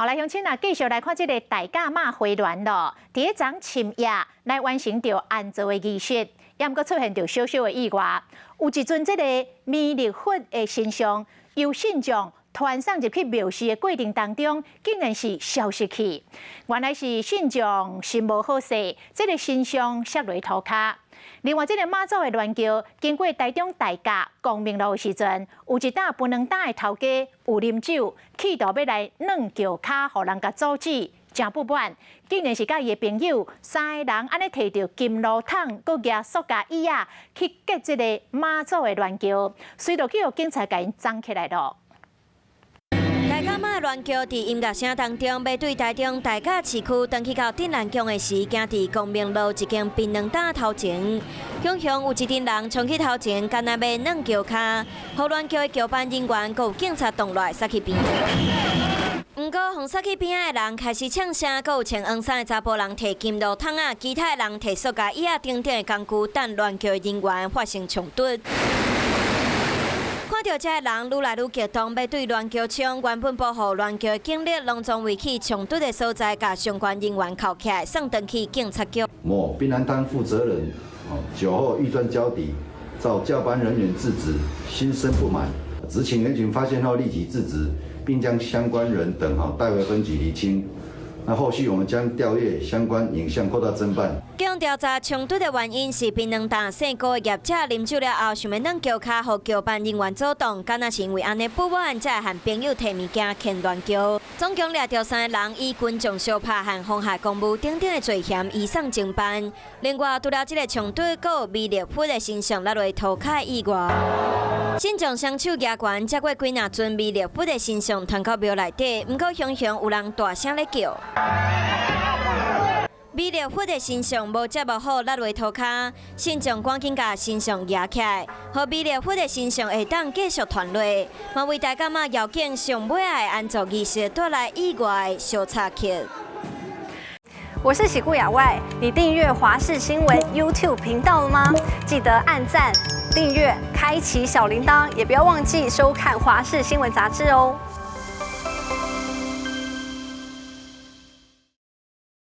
好來，鄉親啊，繼續來看這个大甲媽花鸞咯。佇咧昨深夜來完成著安座的儀式，也毋過出現著小小的意外。有一尊這个彌勒佛的神像，由信眾傳送入去廟寺的過程當中，竟然是消失去。原來是信眾心無好勢，這个神像摔落塗跤。另外，這个媽祖的鸞轎經過台中大甲光明路的時陣，有一搭檳榔擔的頭家有啉酒，企圖欲來軟轎跤，予人共阻止，誠不滿，竟然是佮伊的朋友三个人按呢提著金爐桶，閣舉塑膠椅仔去轧這个媽祖的鸞轎，隨著去予警察共𪜶摠起來囉。大甲媽鸞轎佇音樂聲當中，欲對台中大甲市區轉去到鎮瀾宮的時，行佇光明路一間檳榔擔頭前，雄雄有一陣人衝去頭前，敢若欲軟轎跤，予鸞轎的轎班人員閣有警察擋來煞去邊。毋過，予煞去邊仔的人開始嗆聲，閣有穿黃衫的查埔人提金爐桶仔，其他的人提塑膠椅仔等等的工具，等鸞轎的人員發生衝突。看著遮的人愈來愈激動，欲對鸞轎衝，原本保護鸞轎的警力攏總圍去衝突的所在，共相關人員銬起來，送轉去警察局。某檳榔攤負責人酒後欲鑽轎底，遭轎班人員制止，心生不滿，執勤員警發現後立即制止，並將相關人等帶回分局釐清。那後續我們將調閱相關影像，擴大偵辦。警調查衝突的原因是檳榔擔姓郭的業者啉酒了後，想欲軟轎跤，予轎班人員阻擋，敢若是因為按呢不滿，才會和朋友提物件牽鸞轎。總共掠著三个人，以群眾相拍和妨害公務等等的罪嫌移送偵辦。另外，除了這个衝突，閣有彌勒佛的神像落落塗跤意外。信眾雙手舉懸，接過幾若尊彌勒佛的神像，傳到廟內底，毋過雄雄有人大聲咧叫。彌勒佛的神像無接無好，落落塗跤，信眾趕緊共神像舉起來，予彌勒佛的神像會當繼續傳落。嘛為大甲媽繞境上尾仔的安座儀式帶來意外的小插曲。我是喜顧雅外，你訂閱華視新聞 YouTube 頻道了嗎？記得按讚、訂閱、開啟小鈴鐺，也不要忘記收看華視新聞雜誌哦。